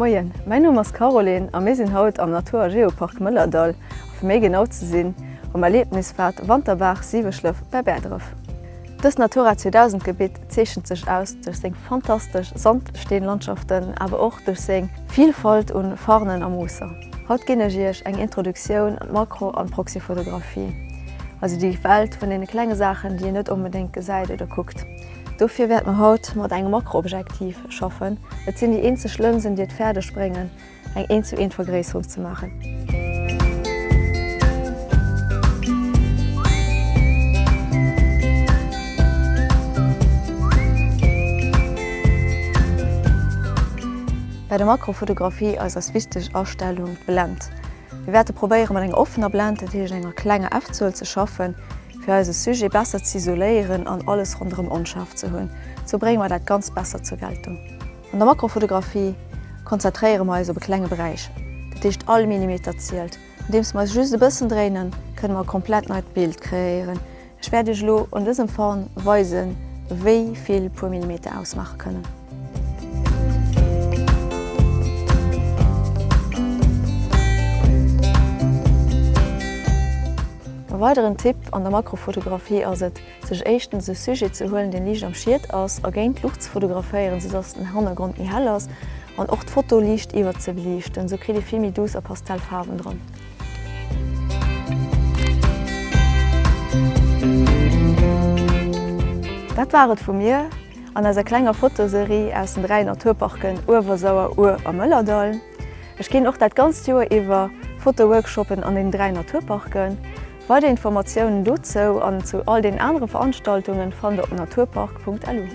Moien, mäin Numm ass Caroline a mir sinn haut am Natur a Geopark Mëllerdall a fir méi genau ze sinn am Erlebnispfad Wanterbaach Siweschlëff bei Bäerdref. Dëst Natura 2000 Gebitt zeechent sech aus duerch seng fantastesch Sandsteenlandschaften awer och duerch seng Vilfalt un Farnen a Mooser. Haut ginn ech iech eng Introduktioun an d'Makro an d'Proxyfotografie, also déi Welt vun deene klenge Saachen déi een net onbedéngt gesäit oder kuckt. Dofir wäerte mer haut mat engem Makroobjektiv schaffen. Et sinn déi eenzeg Lënsen, déi et fäerdeg bréngen, eng Eent-zu-eent-Vergréisserung ze maachen. Bei der Makrofotografie ass eis wichteg Astellung d'Blend. Mir wäerte probéiere mat enger offener Blend, dat heescht enger klenger F-Zuel ze schaffen, fir eise Sujet besser z'isoléieren an alles ronderëm onschaarf ze hunn. Sou brénge mer dat Ganzt besser zur Geltung. An der Makrofotografie konzentréiere mer eis op e klenge Beräich, dat heescht all Millimeter zielt. Andeems mer eis just e bëssen dréinen, kënne mer e komplett neit Bild kreéieren. Ech wäert iech elo un dësem Farn weisen, wéi vill puer Millimeter ausmaache kënnen. E weideren Tipp an der Makrofotografie ass et, sech éischtens e Sujet ze huelen, deen liicht am Schiet ass a géint d'Luucht ze fotograféieren, sou dass den Hannergrond méi hell ass an och d'Foto liicht iwwerzebeliichten. Sou kritt ee vill méi duuss a pastell Faarwen dran. Dat war et vu mir an eiser klenger Fotoserie aus den 3 Naturparken Uewersauer, Our a Mëllerdall. Ech ginn och dat ganzt Joer iwwer Fotoworkshoppen an den 3 Naturparken. Weider Informatiounen dozou an zu all den anere Veranstaltungen fannt der op naturpark.lu.